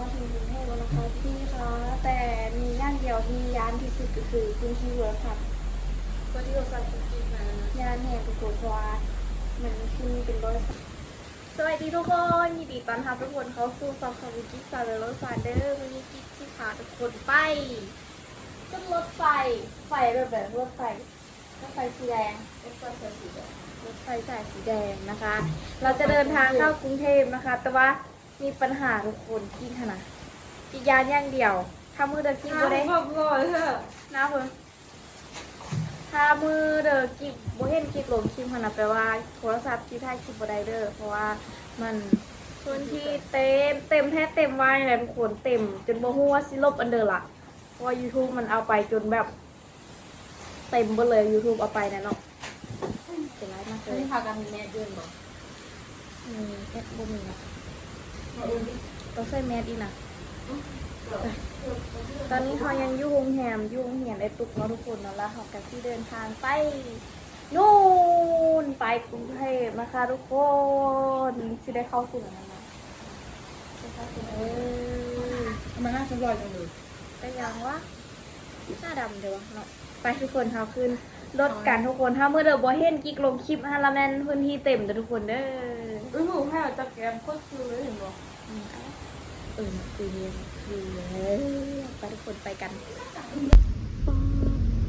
ມາເຖິງກຸງເທບແລ້ວນະຄະ ທີ່ນີ້ຄະ ແຕ່ມີຢ່າງດຽວທີ່ຢ້ານທີ່ສຸດກໍຄືພື້ນທີ່ໂທລະສັບ ພື້ນທີ່ໂທລະສັບຄືກິນນະ ຢ້ານແຮງທຸກຄົນ ເພາະວ່າມັນຂຶ້ນເປັນຮ້ອຍ. ສະບາຍດີທຸກຄົນ ຍິນດີຕ້ອນຮັບທຸກຄົນເຂົ້າສູ່ຊ່ອງຂອງວິກິສາເລີໂລຊານເດີ. ມື້ນີ້ກິກຊິພາທຸກຄົນໄປຂຶ້ນລົດໄຟ ໄຟແບບໃດ ລົດໄຟ ລົດໄຟສີແດງ ລົດໄຟສາຍສີແດງ ລົດໄຟສາຍສີແດງນະຄະ. ເຮົາຈະເດີນທາງເຂົ້າກຸງເທບນະຄະ ແຕ່ວ່າມີປັນຫາທຸກຄົນ ກິກຫັ້ນນະ ກິກຢ້ານຢ່າງດຽວ ຖ້າມື້ໃດກິກບໍ່ໄດ້ ໜ້າເພິ່ນ ຖ້າມື້ໃດກິກບໍ່ເຫັນກິກລົງຄລິບຫັ້ນນະ ແປວ່າໂທລະສັບກິກຖ່າຍຄລິບບໍ່ໄດ້ເດີ ເພາະວ່າມັນພື້ນທີ່ເຕັມ ເຕັມແທ້ເຕັມວ່ານີ້ແຫຼະທຸກຄົນ ເຕັມຈົນບໍ່ຮູ້ວ່າຊິຫຼົບອັນໃດລະ ເພາະວ່າຢູທູບມັນເອົາໄປຈົນແບບ ເຕັມເບິດເລີຍ ຢູທູບເອົາໄປນະເນາະ. ເປັນໄລມາກເລີຍ ພາກັນມີແມດຢູ່ບໍ່? ມີແມດ ບໍ່ມີນະ ຕ້ອງໃສ່ແມດອີກນະ. ຕອນນີ້ເຮົາຍັງຢູ່ໂຮງແຮມ ຢູ່ໂຮງຮຽນໄອ້ຕຸກເນາະທຸກຄົນເນາະ ແລ້ວເຮົາກໍຊິເດີນທາງໄປ ນູ້ນ ໄປກຸງເທບນະຄະທຸກຄົນ ຊິໄດ້ເຂົ້າສູ່ອັນນັ້ນນະ ຊິໄດ້ເຂົ້າສູ່ ເອີ ທຳໄມໜ້າສະຫຼວຍຈັງເລີຍ ໄປຫຍັງວະ ໜ້າດຳເດ້ວະເນາະ. ໄປທຸກຄົນ ເຮົາຂຶ້ນລົດກັນທຸກຄົນ ຖ້າມື້ໃດບໍ່ເຫັນກິກລົງຄລິບຫັ້ນລະແມ່ນພື້ນທີ່ເຕັມເດີທຸກຄົນເດີ. ອື ໃຫ້ເອົາຈາກແກ້ມໂຄດຄືເລີຍເຫັນບໍ່? ອື ເອີ ຄືເລີຍ ໄປທຸກຄົນ ໄປກັນ. ປອດ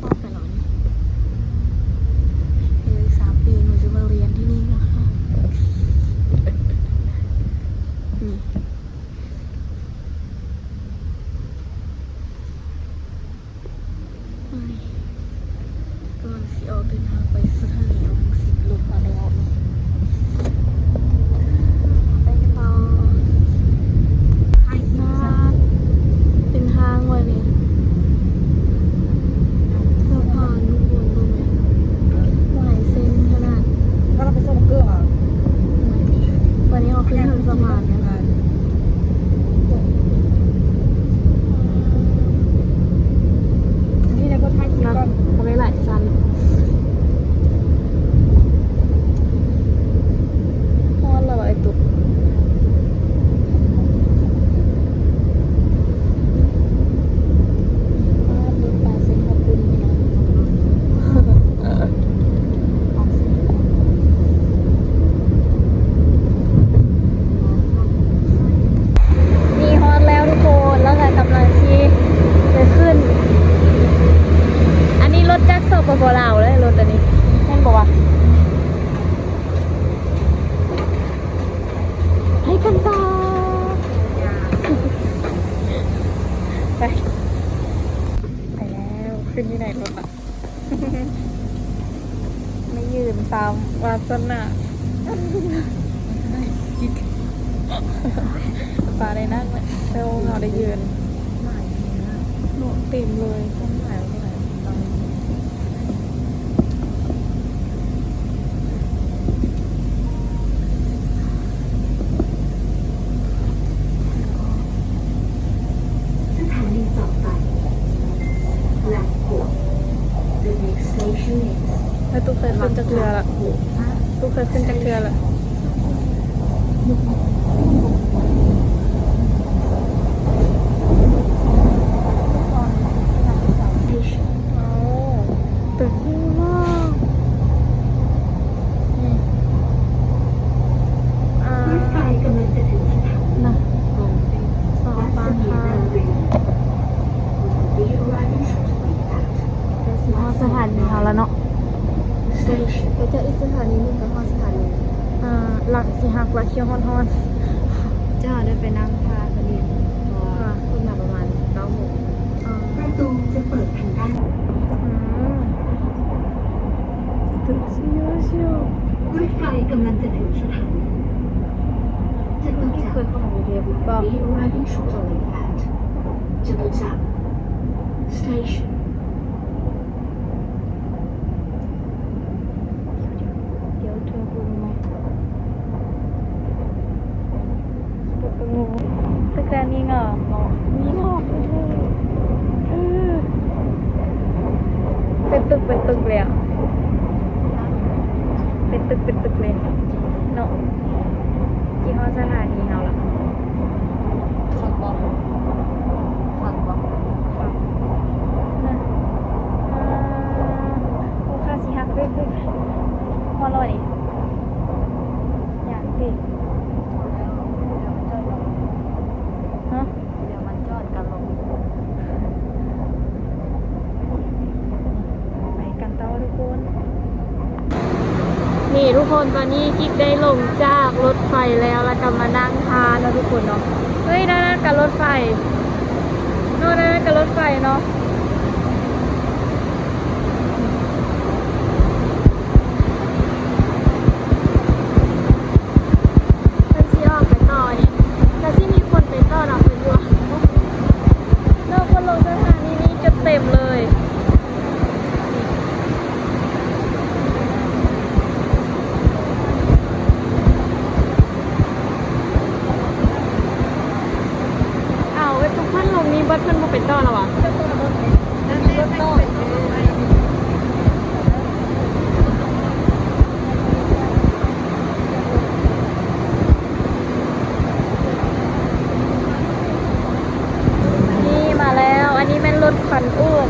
ປອດໄປແລ້ວນີ້ ເອີ ອີກສາມປີໜູຈະມາຮຽນທີ່ນີ້ນະຄະ ນີ້. ກຳລັງຊິອອກເດີນທາງໄປສະຖານີອອກ ຊິລົດມາແລ້ວນີ້ ໄປກັນຕໍ່. ເປັນທາງວ່ານີ້ ສະພານທຸກຄົນ ເບິ່ງແມ່ ຫຼາຍເສັ້ນຂະໜາດ. ຕອນນີ້ເຮົາຂຶ້ນເທິງສະພານແລ້ວ. ບໍ່ໄດ້ຫຼາຍຊັ້ນ ຮອດແລ້ວບໍ່ໄອ້ຕຸກ? ປາດ ລົດໄປເສັ້ນເຂົ້າປຸ້ນນີ້ນະ. ນີ້ຮອດແລ້ວທຸກຄົນ ແລ້ວກໍກຳລັງຊິໄປຂຶ້ນ ອັນນີ້ລົດຈາກ ສປປ ລາວເດ້ ລົດອັນນີ້ ແມ່ນບໍ່ວະ? ໄປກັນຕໍ່ ໄປ ໄປແລ້ວ ຂຶ້ນຢູ່ໃນລົດລະ. ໄມ່ຢືນຊ້ຳ ວາສະໜາ ວາສະໜາກິກ ປາໄດ້ນັ່ງແລ້ວ ແຕ່ວ່າເຮົາໄດ້ຢືນ ເນາະ ເຕັມເລີຍ ຄົນຫຼາຍ ຄົນຫຼາຍ. ສະຖານີຕໍ່ໄປ ຫຼັກຫົກ The next station is ແລ້ວຕຸກເຄີຍຂຶ້ນຈັກເທື່ອລະ? ຕຸກເຄີຍຂຶ້ນຈັກເທື່ອລະ? ຕຶກໃຫຍ່ມາກ ອືມ ອ່າ ລົດໄຟກຳລັງຈະເຖິງສະຖານີ ນະ ສອງບາງທາງ Will be arriving shortly at ໃກ້ຊິຮອດສະຖານີເຮົາລະເນາະ Station ແລ້ວຈະອີກສະຖານີໜຶ່ງກໍຮອດສະຖານີ ອ່າ ຫຼັກຊິຫັກລະ ຄິວຮອດ ຮອດ ເຈົ້າໄດ້ໄປນັ່ງຖ້າເພິ່ນອີກ ເພາະວ່າ ອ່າ ເພິ່ນມາປະມານເກົ້າໂມງ ອ່າ ປະຕູຈະເປີດທາງດ້ານ ອືມ ຕຶກຊິວໆ ລົດໄຟກຳລັງຈະເຖິງສະຖານີຈະເປີດຈາກ Will be arriving shortly at ຈະເປີດຈາກ Station ດຽວເທື່ອເບິ່ງໃໝ່ ຕຶກແດນນີ້ງາມເນາະ ມີງາມເດີ ເອີ ເປັນຕຶກ ເປັນຕຶກເລີຍ ເປັນຕຶກ ເປັນຕຶກເລີຍເນາະ ຊິຮອດສະຖານີເຮົາລະ ເຂົາບອກ ຄົນ ຕອນນີ້ກິກໄດ້ລົງຈາກລົດໄຟແລ້ວ ແລ້ວກໍມານັ່ງທ່າເນາະທຸກຄົນເນາະ. ເຮີ້ຍ ນັ້ນໆ ກໍລົດໄຟເນາະ ນັ້ນໆ ກໍລົດໄຟເນາະ. ເພິ່ນຊິອອກໄປຕໍ່ນີ້ ກໍຊິມີຄົນໄປຕໍ່ນຳເພິ່ນຢູ່ ເນາະ. ຄົນລົງສະຖານີນີ້ຈົນເຕັມເລີຍ. ອ້າວ ເອີ ທຸກຄົນລົງນີ້ ບັດເພິ່ນບໍ່ໄປຕໍ່ແລ້ວຫວາ? ນີ້ມາແລ້ວ ອັນນີ້ແມ່ນລົດຄັນອື່ນ.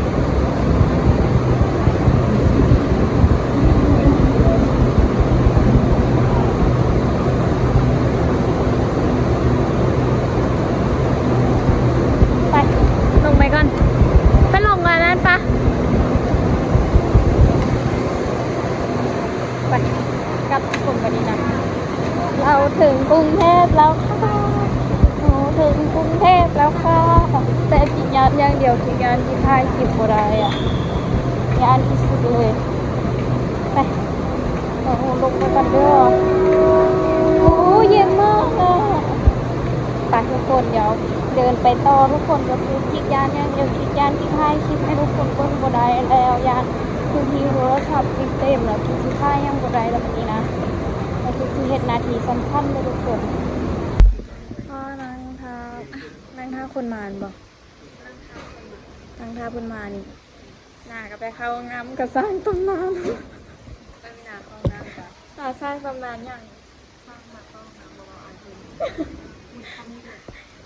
ໄປ ລົງໄປກ່ອນ ໄປລົງອັນນັ້ນປະ. ໄປ ກັບຄົນບັດນີ້ນະ. ເຮົາເຖິງກຸງເທບແລ້ວຄ່ະ ເຮົາເຖິງກຸງເທບແລ້ວຄ່ະ. ແຕ່ຂີ້ຢ້ານຢ່າງດຽວ ຂີ້ຢ້ານທີ່ຖ່າຍຄລິບບໍ່ໄດ້ອະ ຢ້ານທີ່ສຸດເລີຍ. ໄປ ເຮົາລົງໄປກ່ອນເດີ. ໂອ້ ເຢັນມາກອະ. ໄປທຸກຄົນ ດຽວເດີນໄປຕໍ່. ທຸກຄົນກໍຄືຂີ້ຢ້ານຢ່າງດຽວ ຂີ້ຢ້ານທີ່ຖ່າຍຄລິບໃຫ້ທຸກຄົນເບິ່ງບໍ່ໄດ້ແລ້ວ ຢ້ານ ຄືທີ່ໂທລະສັບກິນເຕັມແລ້ວ ກິນຊິຖ່າຍຫຍັງບໍ່ໄດ້ແລ້ວມື້ນີ້ນະ. ແລ້ວກິນຊິເຮັດໜ້າທີ່ສຳຄັນເດີທຸກຄົນ. ອ້າ ນັ່ງຖ້າ ນັ່ງຖ້າຄົນມາແມ່ນບໍ່? ນັ່ງຖ້າເພິ່ນມານີ້ ໜ້າກໍໄປເຂົ້າຫ້ອງນ້ຳ ກໍສ້າງຕຳນານ. ໄປມີໜ້າເຂົ້າຫ້ອງນ້ຳກະ ໜ້າສ້າງຕຳນານຫຍັງ?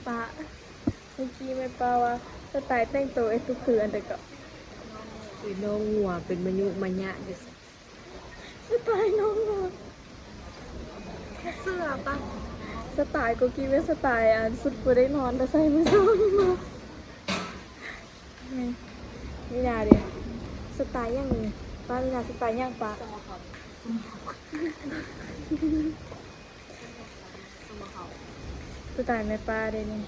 ປະ ເມື່ອກີ້ແມ່ປ້າວ່າ ສະໄຕແຕ່ງໂຕເອຕຸຄືອັນໃດເກາະ? ເປັນນ້ອງງົວ ເປັນມະຍຸມະຍະຢູ່. ສະໄຕນ້ອງງົວ ເຊື່ອປະ? ສະໄຕໂກກິເວ ສະໄຕອັນຊຸດບໍ່ໄດ້ນອນ ແຕ່ໃສ່ມື້ເຊົ້ານີ້ມາ. ມີ ມີນາເດ ສະໄຕຫຍັງນີ້? ປ້າມີນາສະໄຕຫຍັງປະ? ສະໄຕແມ່ປ້າເດນີ້.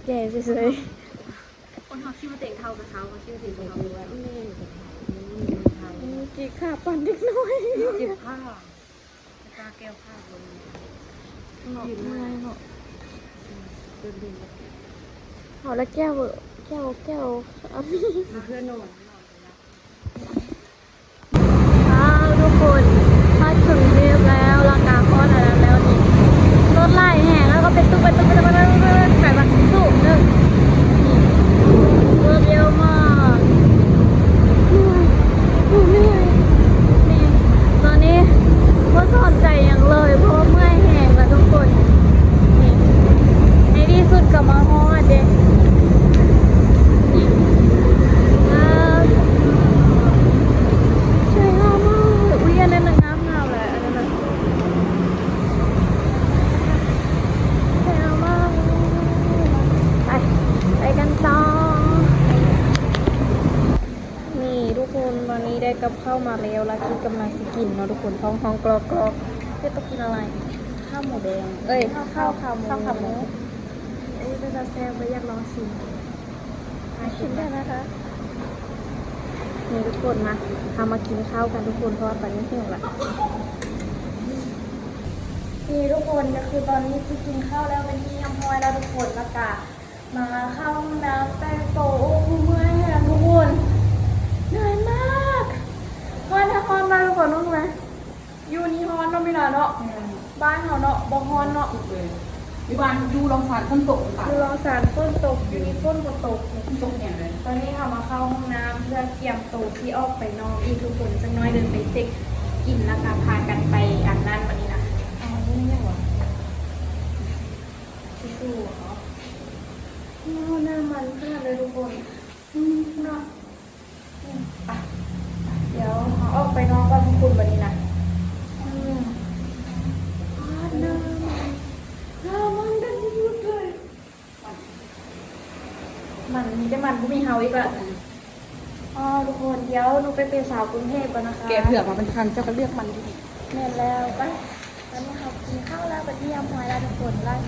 ແກ່ເສີຍໆ. ຄົນເຮົາຄິດວ່າຕົວເອງເຖົ້າກໍເຖົ້າ ເຮົາຄິດວ່າຕົວເອງເຖົ້າກໍເຖົ້າ. ອືມ ກີກຂາປານເດັກນ້ອຍ ເຈັບຂາ ຕາແກ້ວຂາເບິ່ງ ເນາະ ເມື່ອຍເນາະ. ອືມ ເດີນໆ ເອົາລະແກ້ວ ແກ້ວ ແກ້ວ ອາມີ ເພື່ອນອນ ນອນໄປລະ. ອ້າວ ທຸກຄົນ ຮອດກຸງເທບແລ້ວ ລະກະຮອດອັນນັ້ນແລ້ວນີ້ ລົດຫຼາຍແຮງ ລະກະເປັນຕຸກ ເປັນຕຸກ ເປັນຕຸກ ເປັນຕຸກ ໄປບັກສູງເດີ. ນີ້ ລົດເຍົະມາກ ເມື່ອຍ ເມື່ອຍ. ນີ້ ຕອນນີ້ບໍ່ສົນໃຈຫຍັງເລີຍ ເພາະວ່າເມື່ອຍແຮງລະທຸກຄົນ. ນີ້ ໃນທີ່ສຸດກະມາຮອດເດ. ນີ້ ວ້າວ ສວຍງາມມາກ. ອຸ້ຍ ອັນນັ້ນນະງາມ ເອົາແຫຼະ ອັນນັ້ນນະ ໄປ ໄປກັນຕໍ່. ນີ້ທຸກຄົນ ຕອນນີ້ໄດ້ກັບເຂົ້າມາແລ້ວ ລະກິດກຳລັງຊິກິນເນາະທຸກຄົນ. ທ້ອງຮ້ອງກຣອກໆ. ເຈົ້າຕ້ອງກິນອະໄລ? ຂ້າວໝູແດງ ເອີຍ ຂ້າວ ຂ້າວຂາໝູ. ເອີຍ ເປັນຕາແຊບເວີຍ ຢາກລອງຊິມ. ມາກິນກັນນະຄະ. ນີ້ທຸກຄົນ ມາ ເຮົາມາກິນເຂົ້າກັນທຸກຄົນ ເພາະວ່າຕອນນີ້ຫິວລະ. ນີ້ທຸກຄົນ ກໍຄືຕອນນີ້ຊິກິນເຂົ້າແລ້ວເປັນທີ່ຮຽບຮ້ອຍແລ້ວທຸກຄົນ ລະກະມາເຂົ້າຫ້ອງນ້ຳແຕ່ງໂຕ. ໂອ້ ເມື່ອຍແຮງທຸກຄົນ ເມື່ອຍມາກ. ຮ້ອນແທ້ ຮ້ອນມາກທຸກຄົນ ເບິ່ງແມ. ຢູ່ນີ້ຮ້ອນເນາະ ມີນາເນາະ. ແມ່ນ ບ້ານເຮົາເນາະ ບໍ່ຮ້ອນເນາະ. ຢູ່ບ້ານ ຢູ່ລອງຊານຝົນຕົກ. ຢູ່ລອງຊານຝົນຕົກ ຢູ່ນີ້ຝົນບໍ່ຕົກ. ຝົນຕົກແຮງເລີຍ. ຕອນນີ້ເຮົາມາເຂົ້າຫ້ອງນ້ຳ ເພື່ອກຽມໂຕຊິອອກໄປນອກອີກທຸກຄົນ. ຈັກໜ້ອຍເດີນໄປເຊັກກິນ ລະກະພາກັນໄປອັນນັ້ນບັດນີ້ນະ. ເອົາ ນີ້ຫຍັງຫວະ? ທິຊຊູ່ເນາະ. ໂອ້ ນ້ຳມັນຂະໜາດເລີຍທຸກຄົນ. ອືມ ເນາະ. ອືມ ໄປ ດຽວເຮົາອອກໄປນອກກ່ອນທຸກຄົນບັດນີ້ນະ. ອືມ ປາດ ນ້ຳມັນ ນ້ຳມັນກັນສຸດໆເລີຍ. ມັນ ມັນ ມີແຕ່ມັນ ບໍ່ມີເຮົາອີກລະ. ອືມ ດຽວໜູໄປເປັນສາວກຸງເທບກ່ອນນະຄະ. ແກະເຜືອກມາເປັນພັນ ເຈົ້າກໍເລືອກມັນດີໆ. ແມ່ນແລ້ວ. ໄປ ຕອນນີ້ເຮົາກິນເຂົ້າແລ້ວ ບັດນີ້ເຮົາຮຽບຮ້ອຍແລ້ວທຸກຄົນ. ແລ້ວ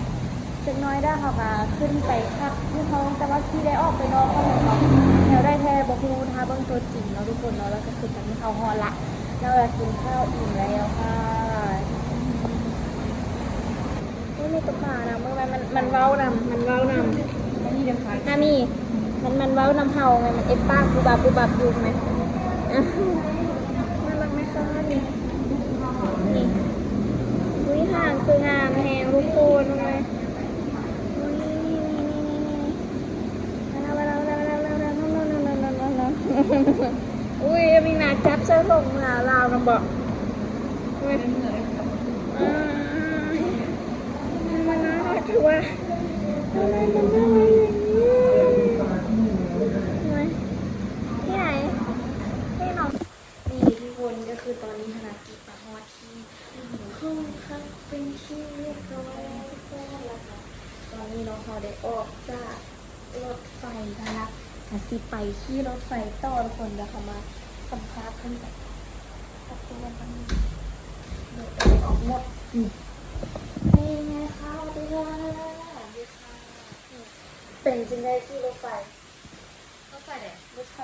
ຈັກໜ້ອຍດຽວເຮົາກໍຂຶ້ນໄປພັກຢູ່ຫ້ອງ ແຕ່ວ່າຊິໄດ້ອອກໄປນອນຫ້ອງແລ້ວ ແນວໃດແທ້ບໍ່ຮູ້ ຖ້າເບິ່ງຕົວຈິງເນາະທຸກຄົນເນາະ. ແລ້ວກໍຄືຕອນນີ້ເຮົາຮອດລະ ແລ້ວກໍກິນເຂົ້າອີ່ມແລ້ວຄ່ະ. ນີ້ມີຕົວປານະ ເບິ່ງ ມັນ ມັນ ມັນເວົ້ານຳ ມັນເວົ້ານຳ ນາມີ ມັນ ມັນເວົ້ານຳເຮົາໄງ ມັນເອັດປາກບຸບບັບບຸບບັບຢູ່ແມ່ນບໍ່? ໜ້າຮັກແມ່ຄ້ານີ້ ນີ້ ອຸ້ຍ ຫາງຄືງາມແຮງທຸກຄົນເບິ່ງແມ. ອຸ້ຍ ມີໜ້າຈັບໃສ່ຖົງເມືອລາວນຳບໍ່? ອຸ້ຍ ມັນໜ້າຮັກແທ້ວ່າ ທຳໄມມັນໜ້າຮັກຢ່າງນີ້? ໂອ້ຍ ທີ່ໃດ? ນີ້ເນາະ ນີ້ທຸກຄົນ ກໍຄືຕອນນີ້ຫັ້ນນະ ກິນມາຮອດທີ່ຫ້ອງພັກເປັນທີ່ຮຽບຮ້ອຍແລ້ວທຸກຄົນ. ແລ້ວກໍຕອນນີ້ເນາະ ເຮົາໄດ້ອອກຈາກ ລົດໄຟຫັ້ນລະ ກະຊິໄປຂີ່ລົດໄຟຕໍ່ທຸກຄົນ. ດຽວເຮົາມາສຳພາດເພິ່ນກັນ ເອົາເຄື່ອງກັນ ເດີນອອກໝົດ. ນີ້ ນີ້ໄງຄ່ະ ສະຫວັດດີຄ່ະ ສະຫວັດດີຄ່ະ. ເປັນຈັ່ງໃດຂີ່ລົດໄຟ? ລົດໄຟໃດ? ລົດໄຟ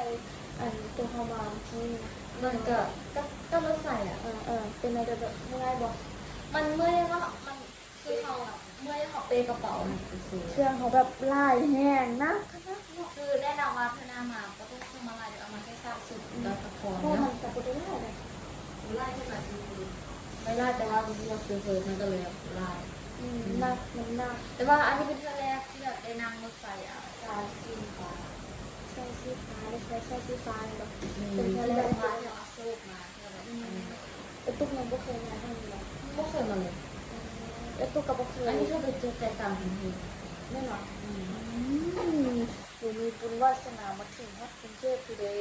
ອັນໂຕເຮົາມາມື້ກີ້ນີ້ນະ. ມັນກະ ກະ ກະລົດໄຟອະ. ເອີ ເອີ ເປັນແນວໃດ ແບບເມື່ອຍບໍ່? ມັນເມື່ອຍເນາະ ມັນ ຄືເຮົາເມື່ອຍ ເຮົາເປ້ກະເປົາຫັ້ນຊື່ໆ. ເຄື່ອງເຮົາແບບຫຼາຍແຮງ ໜັກ ໜັກເນາະ. ຄືແນະນຳວ່າເທື່ອໜ້າມາບໍ່ຕ້ອງເຄື່ອງມາຫຼາຍເດີ ເອົາມາແຄ່ສາມຊຸດ ອືມ ກໍພໍ ເພາະວ່າມັນກະບໍ່ໄດ້ຫຼາຍເດ້. ຫຼາຍຂະໜາດນີ້ ໄດ້ຫຼາຍ ແຕ່ວ່າເຮົາຊື້ເພີ່ມມັນກໍເລີຍຫຼາຍ. ອືມ ອືມ ໜັກ ມັນໜັກ. ແຕ່ວ່າອັນນີ້ເປັນເທື່ອແລກທີ່ແບບໄດ້ນັ່ງລົດໄຟ ອາ ສາຍສີຟ້າ ສາຍສີຟ້າ ລົດໄຟສາຍສີຟ້າແມ່ນບໍ່? ອືມ ເປັນເທື່ອແລກ ທີ່ແບບວ່າ ເທື່ອອະໂສກມາ ເທື່ອແບບ ອືມ ອັນນີ້ເນາະ. ເອື້ອຍຕຸກຍັງບໍ່ເຄີຍມາທາງນີ້ເນາະ? ບໍ່ເຄີຍມາເລີຍ. ເອີ ເອື້ອຍຕຸກກໍບໍ່ເຄີຍ. ອັນນີ້ຄືໄປເຈີແຕ່ຕ່າງປະເທດແມ່ນບໍ່? ອືມ ອືມ ໜູມີບຸນວາສະໜາມາເຖິງຮອດກຸງເທບພຸ້ນເດ້.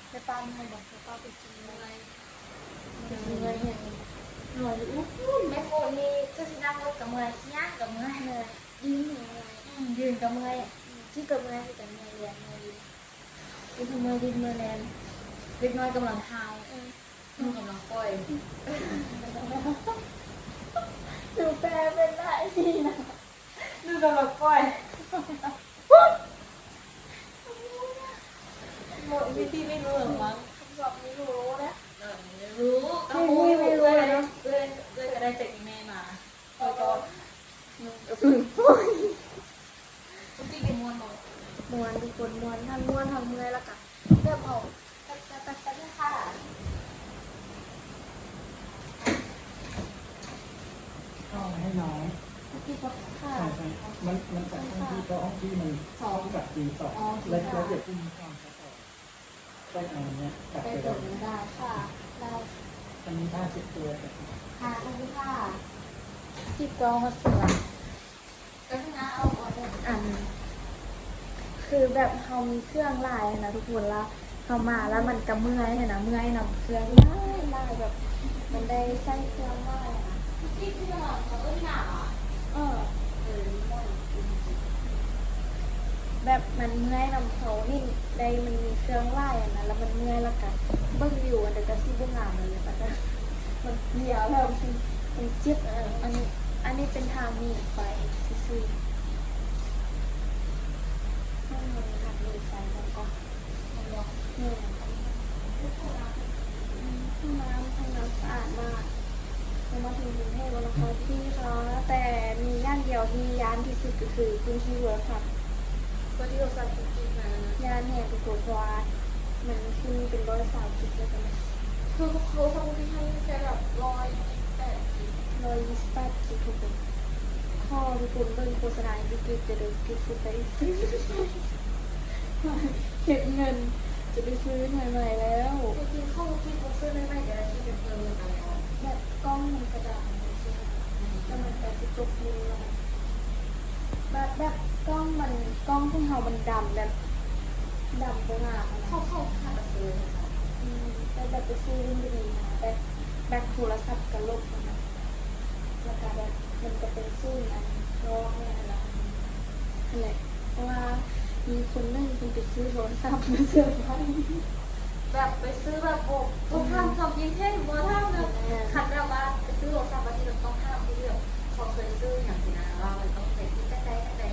ແມ່ປ້າເມື່ອຍບໍ່? ແມ່ປ້າເປັນຊິເມື່ອຍ ເມື່ອຍແຮງ. ເມື່ອຍ ໂອ້ຍ ແມ່ໂຄດນີ້ ຄືຊິນັ່ງລົດກໍເມື່ອຍ ຊິຍ່າງກໍເມື່ອຍ ແມ່ນ ຢືນກໍເມື່ອຍ. ອືມ ຢືນກໍເມື່ອຍ. ອືມ ຂີ່ກໍເມື່ອຍ ຄືກັນ ເມື່ອຍແລ່ນ ເມື່ອຍ ເມື່ອຍດິນເມື່ອຍແລ່ນ. ເດັກນ້ອຍກຳລັງຫ້າວ ອືມ ໜູກຳລັງປ່ອຍ. ໜູແປເປັນໄດ້ດີນະ ໜູກຳລັງປ່ອຍ. ໂມ ວິທີໄມ່ຮູ້ລະມັງ ຄຳຕອບໄມ່ຮູ້ນະ. ເອີ ໄມ່ຮູ້ ເອີ ເອື້ອຍ ເອື້ອຍ ເອື້ອຍກໍໄດ້ຈາກອີ່ແມ່ມາ. ຂ້ອຍກໍ ອືມ ເອີ ເອີ ມ່ວນບໍ່? ມ່ວນທຸກຄົນ ມ່ວນ ທັງມ່ວນທັງເມື່ອຍ ແລ້ວກະແບບເຮົາ ແປັບ ແປັບ ແປັບ ແປັບໜຶ່ງຄ່ະ ເອົາໃຫ້ນ້ອງ ໂອເຄ ຂອບຄຸນຄ່ະ. ໃຊ່ໆ ມັນ ມັນຈາກຫ້ອງທີ່ ເພາະຫ້ອງທີ່ມັນ ສອງ ຕ້ອງກັກຕີສອງ ອໍ ໂອເຄ ແລ້ວ ຄ່ະ ແລ້ວຢ່າເພິ່ງ ໄປເອົາອັນເນີ້ຍ ໄປຕົວະໄດ້ຄ່ະ ໄດ້. ອັນນີ້ຜ້າເຊັດຕົວ ຄ່ະ ຂອບຄຸນຄ່ະ. ທີ່ເກົ່າເຮົາເຊື່ອ ອັນ ຄືແບບເຮົາມີເຄື່ອງຫຼາຍຫັ້ນນະທຸກຄົນ ລະເຮົາມາລະມັນກະເມື່ອຍຫັ້ນນະ ເມື່ອຍນຳເຄື່ອງຫຼາຍໆ ແບບມັນໄດ້ໃຊ້ເຄື່ອງຫຼາຍຫັ້ນນະ. ທີ່ເຂົາເອີ້ນໜາວອະ ເອີ ເອີ ແບບມັນເມື່ອຍນຳເຂົານີ້ໄດ້ ມັນມີເຄື່ອງຫຼາຍຫັ້ນນະ ລະມັນເມື່ອຍ ລະກະເບິ່ງວິວອັນໃດກະຊິບໍ່ງາມເລີຍ ມັນເລີຍແບບມັນເຈັບ. ເອີ ອັນນີ້ ອັນນີ້ເປັນທາງໜີໄຟຊື່ໆ ເຮົາຍັງຮັກໜີໄຟນຳກໍ ແມ່ນບໍ່? ແມ່ນ ຫ້ອງນ້ຳ ຫ້ອງນ້ຳສະອາດມາກ. ເຮົາມາເຖິງກຸງເທບແລ້ວນະຄະ ພີ່ຄະ ແຕ່ມີຢ່າງດຽວທີ່ຢ້ານທີ່ສຸດກໍຄືຄົນຂີ່ໂທລະສັບ ຄົນຂີ່ໂທລະສັບ ຄືກິນມາ ຢ້ານແຮງທຸກຄົນ ເພາະວ່າມັນຂຶ້ນເປັນຮ້ອຍຊາວກິກແລ້ວກໍ ຄືໂທລະສັບພວກນີ້ໃຫ້ແຄ່ແບບຮ້ອຍແປດກິກ ຮ້ອຍຊາວແປດກິກທຸກຄົນ. ຂໍທຸກຄົນເບິ່ງໂຄສະນາໃຫ້ກິກໆ ຈະໄດ້ກິກສຸດໄປ ເກັບເງິນ ຈະໄດ້ຊື້ໃໝ່ໆ ແລ້ວ. ແຕ່ຈິງເຂົາບໍ່ຄິດວ່າຊື້ໃໝ່ໆ ກໍໄດ້ ທີ່ເປັນເພີ່ມເງິນໄປແລ້ວ ແບບກ້ອງມັນກະດຳຈັ່ງຊີ້ ແລ້ວມັນກະຊິຕົກລຸ້ນ ແລ້ວມັນ ແບບ ແບບກ້ອງມັນ ກ້ອງຂອງເຮົາມັນດຳ ແບບດຳບໍ່ງາມຫັ້ນນະ. ເຂົາ ເຂົາຫາກໍຊື້ ອືມ ແຕ່ແບບໄປຊື້ລຸ້ນບໍ່ດີຫັ້ນນະ ແບບ ແບບໂທລະສັບກະຫຼົບຫັ້ນນະ ແລ້ວກະແບບມັນກະເປັນສູນອັນນອກແນ່ຫັ້ນລະ. ຫັ້ນແຫຼະ ເພາະວ່າມີຄົນໜຶ່ງເພິ່ນໄປຊື້ໂທລະສັບມາເຊີໄພ ແບບໄປຊື້ແບບ ບໍ່ ບໍ່ຖາມຄວາມຄິດເຫັນ ບໍ່ຖາມແບບ ແມ່ນ ຄັນແບບວ່າໄປຊື້ໂທລະສັບບາງທີແບບຕ້ອງຖາມຜູ້ທີ່ແບບເຂົາເຄີຍຊື້ຫຍັງຊີ້ນະ ວ່າມັນຕ້ອງເຮັດຈັ່ງໃດຈັ່ງໃດ.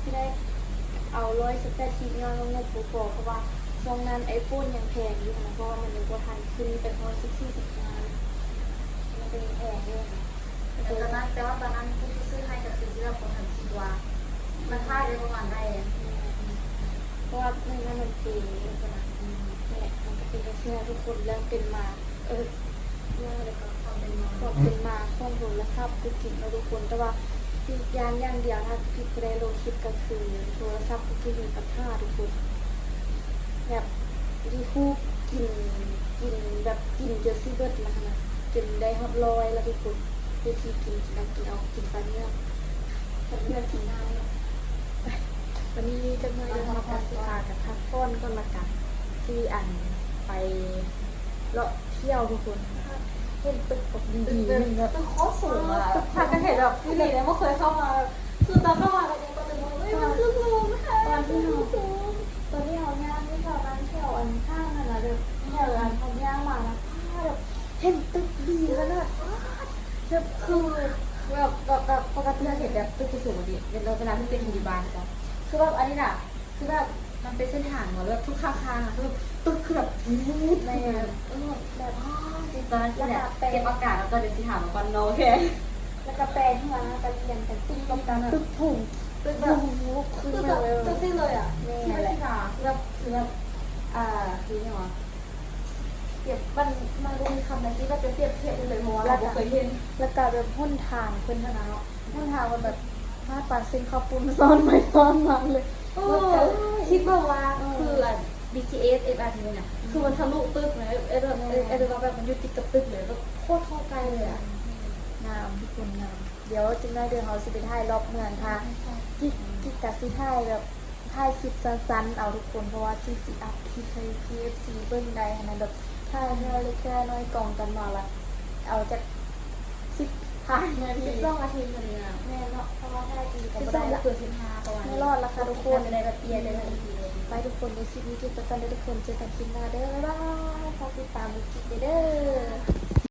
ທີ່ໄດ້ເອົາຮ້ອຍສິບແປດກິກຍ້ອນວ່າງົບບໍ່ພໍ ເພາະວ່າຊ່ວງນັ້ນໄອໂຟນຍັງແພງຢູ່ຫັ້ນນະ ເພາະວ່າມັນຍັງບໍ່ທັນຂຶ້ນໄປຮອດສິບສີ່ ສິບຫ້າ ມັນກໍຍັງແພງຢູ່ຫັ້ນນະ. ແຕ່ຕອນນັ້ນ ແຕ່ວ່າຕອນນັ້ນຜູ້ທີ່ຊື້ໃຫ້ກໍຄືທີ່ແບບບໍ່ທັນຄິດວ່າມັນຂາຍໄດ້ປະມານໃດ. ແມ່ນ ເພາະວ່າໜຶ່ງຫັ້ນມັນເປັນ ແຫຼະ ມັນກໍເປັນຈັ່ງຊີ້ນະທຸກຄົນ ເລື່ອງເປັນມາ ເອີ ເລື່ອງແລ້ວກໍຄວາມເປັນມາ ຄວາມເປັນມາຂອງໂທລະສັບກຸກກິກເນາະທຸກຄົນ. ແຕ່ວ່າຕິດຢ້ານຢ່າງດຽວ ຖ້າກຸກກິກບໍ່ໄດ້ລົງຄລິບກໍຄືໂທລະສັບກຸກກິກມີບັນຫາທຸກຄົນ ແບບ YouTube ກິນ ກິນແບບກິນຈົນຊິເບິດແລ້ວຫັ້ນນະ ຈົນໄດ້ຮອດຮ້ອຍແລ້ວທຸກຄົນ. ວິທີກິນ ກິນເອົາ ກິນເອົາ ກິນປາເໜືອກ ປາເໜືອກກິນນ້ຳເນາະ. ໄປ ວັນນີ້ຈັກໜ້ອຍເດີ ເຮົາກໍຊິພາກັນພັກຜ່ອນກ່ອນລະກັນ ຊິອັນ ໄປເລາະທ່ຽວທຸກຄົນ. ເຫັນຕຶກແບບດີໆ ຕຶກແບບ ໜຶ່ງແບບ ຕຶກໂຄດສູງອະ ຕຶກ ພາກັນເຫັນແບບ ອີ່ຫຼີເດ້ ບໍ່ເຄີຍເຂົ້າມາ ຄືຕອນເຂົ້າມາກໍຍັງ ຕອນ ເອີຍ ມັນຄືສູງແທ້ ຕອນທີ່ເຮົາ ຄືສູງ ຕອນທີ່ເຮົາຍ່າງຢູ່ແຖວນັ້ນ ແຖວອັນຫ້າງຫັ້ນນະ ແບບແຖວອັນເຮົາຍ່າງມານະ ປ້າ ແບບເຫັນຕຶກດີຂະໜາດ ປ້າ ແບບ ຄືແບບ ແບບ ແບບ ປົກກະຕິເຮົາເຫັນແບບຕຶກສູງໆ ເວລາ ເວລາທີ່ໄປກິນຢູ່ບ້ານເນາະ ຄືແບບອັນນີ້ນະ ຄືແບບມັນເປັນເສັ້ນທາງເນາະ ແບບທຸກຂ້າງທາງນະ ຄືແບບຕຶກ ຄືແບບ ແມ່ນ ເອີ ແບບ ຕອນນັ້ນຄືແບບເກັບອາກາດ ແລ້ວກໍດຽວຊິຖາມວ່າກ່ອນເນາະ ໂອເຄ ແລ້ວກໍແປເຮືອນ ແລ້ວກໍລຽນກັນ ຕຶກກັບກັນ ຕຶກ ຕຶກແບບ ຄືແບບ ຄືແບບຈັ່ງຊີ້ເລີຍອະ ແມ່ນ ທີ່ແບບ ແບບ ຄືແບບ ອ່າ ຄືຫຍັງວະ ປຽບ ມັນ ມັນບໍ່ມີຄຳໃດທີ່ແບບຈະປຽບທຽບໄດ້ເລີຍ ເພາະວ່າເຮົາບໍ່ເຄີຍເຫັນ ແລ້ວກໍແບບຫົນທາງເພິ່ນຫັ້ນນະເນາະ ຫົນທາງມັນແບບ ມາປານເສັ້ນເຂົ້າປຸ້ນ ຊ້ອນໄປຊ້ອນມາເລີຍ ເອີ ແບບ ຄິດເບິ່ງວ່າ ເອີ ຄືອັນ ບີທີເອສ ເອຟເອັມ ນີ້ນະ ອືມ ຄືມັນທະລຸຕຶກນະ ເອີ ເອີ ເອີ ວ່າແບບມັນຢູ່ຕິດກັບຕຶກເລີຍ ແບບໂຄດເຂົ້າໃກ້ເລີຍອະ ງາມ ທຸກຄົນ ງາມ. ດຽວຈັກໜ້ອຍເດີ ເຮົາຊິໄປຖ່າຍລອບເມືອງ ຖ້າກິກ ກິກກະຊິຖ່າຍແບບ ຖ່າຍຄລິບສັ້ນໆ ເອົາທຸກຄົນ ເພາະວ່າຊິ ຊິອັບຄລິບໃຫ້ ເອັຟຊີ ເບິ່ງໄດ້ຫັ້ນນະ ແບບຖ່າຍເທື່ອເລັກເທື່ອນ້ອຍ ກອງກັນມາລະ ເອົາຈັກສິບ ຫ້ານາທີ ສິບສອງນາທີ ພໍດີນະ ແມ່ນເນາະ ເພາະວ່າຖ່າຍອີ່ຫຼີກໍບໍ່ໄດ້ລະ ສິບສອງບໍ່ເກີນສິບຫ້າ ປະມານນີ້ ບໍ່ລອດລະຄ່ະທຸກຄົນ ໄປທຸກຄົນ ໃນຄລິບນີ້ເກັບໄວ້ກ່ອນເດີທຸກຄົນ ເຈີກັນຄລິບໜ້າເດີ ບາຍບາຍ ຝາກຕິດຕາມເບິ່ງຄລິບເດີ.